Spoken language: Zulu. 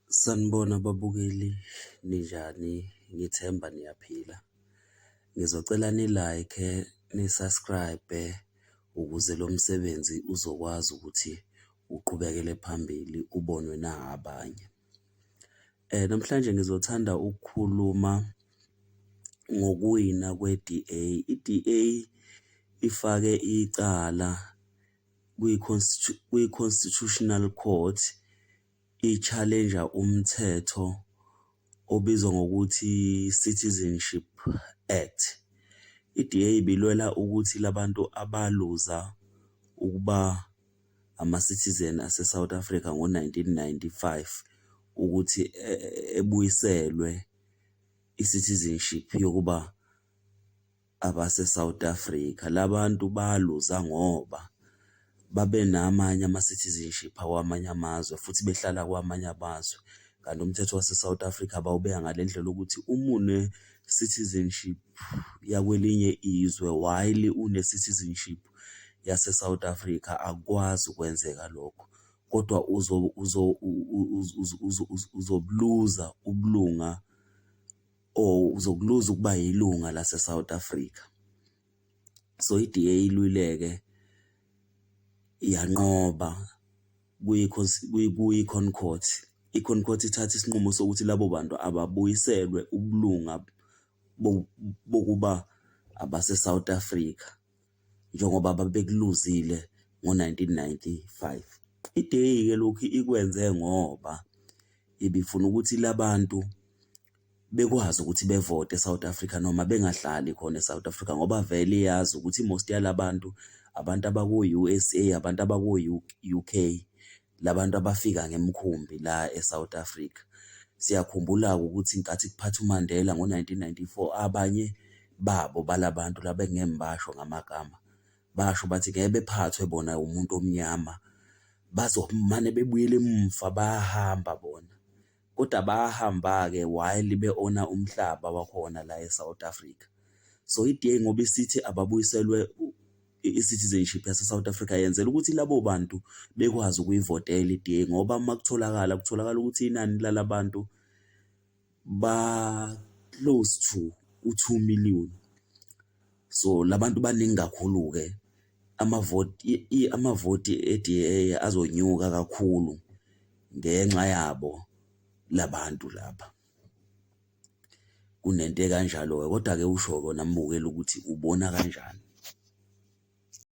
Sanibona babukeli, ninjani? Ngithemba niyaphila. Ngizocela ni-like, ni-subscribe-e ukuze lo msebenzi uzokwazi ukuthi uqhubekele phambili ubonwe na abanye. Namhlanje ngizothanda ukukhuluma ngokuwina kwe-D_A. I-D_A ifake icala kwi-Constitutional Court i-challenge-a umthetho obizwa ngokuthi Citizenship Act. I-D_A ibilwela ukuthi labantu abaluza ukuba ama-citizen ase-South Africa ngo-1995 ukuthi ebuyiselwe i-citizenship yokuba abase-South Africa. La bantu baluza ngoba babenamanye ama-citizenship akwamanye amazwe futhi behlala kwamanye amazwe. Kanti umthetho wase-South Africa bawubeka ngale ndlela yokuthi uma une-citizenship yakwelinye izwe while une-citizenship yase-South Africa, akukwazi ukwenzeka lokho kodwa uzobuluza ubulunga or uzokuluza ukuba yilunga lase-South Africa. So i-D_A ilwile-ke yanqoba kwi-Con Court. I-Con Court ithathe isinqumo sokuthi labo bantu ababuyiselwe ubulunga bokuba abase-South Africa njengoba babekuluzile ngo-1995. I-D_A-ke lokhu ikwenze ngoba ibifuna ukuthi labantu bekwazi ukuthi bevote e-South Africa noma bengahlali khona e-South Africa ngoba vele iyazi ukuthi most yalabantu abantu abaku-U_S_A, abantu abaku-U_K, labantu abafika ngemkhumbi la e-South Africa. Siyakhumbula-ke ukuthi ngenkathi kuphatha uMandela ngo-1994 abanye babo balabantu laba engeke ngibasho ngamagama, basho bathi ngeke bephathwe bona umuntu omnyama bazomane bebuyele emuva bayahamba bona. Kodwa bahamba-ke while be-own-a umhlaba wakhona la e-South Africa. So i-D_A ngoba isithi ababuyiselwe i-citizenship yase-South Africa yenzela ukuthi labo bantu bekwazi ukuyivotela i-D_A ngoba uma kutholakala kutholakala ukuthi inani lalabantu ba-close to u-2 million. So labantu baningi kakhulu-ke amavoti amavoti e-D_A azonyuka kakhulu ngenxa yabo labantu laba. Kunento ekanjalo-ke kodwa-ke usho-ke wena mbukeli ukuthi ubona kanjani.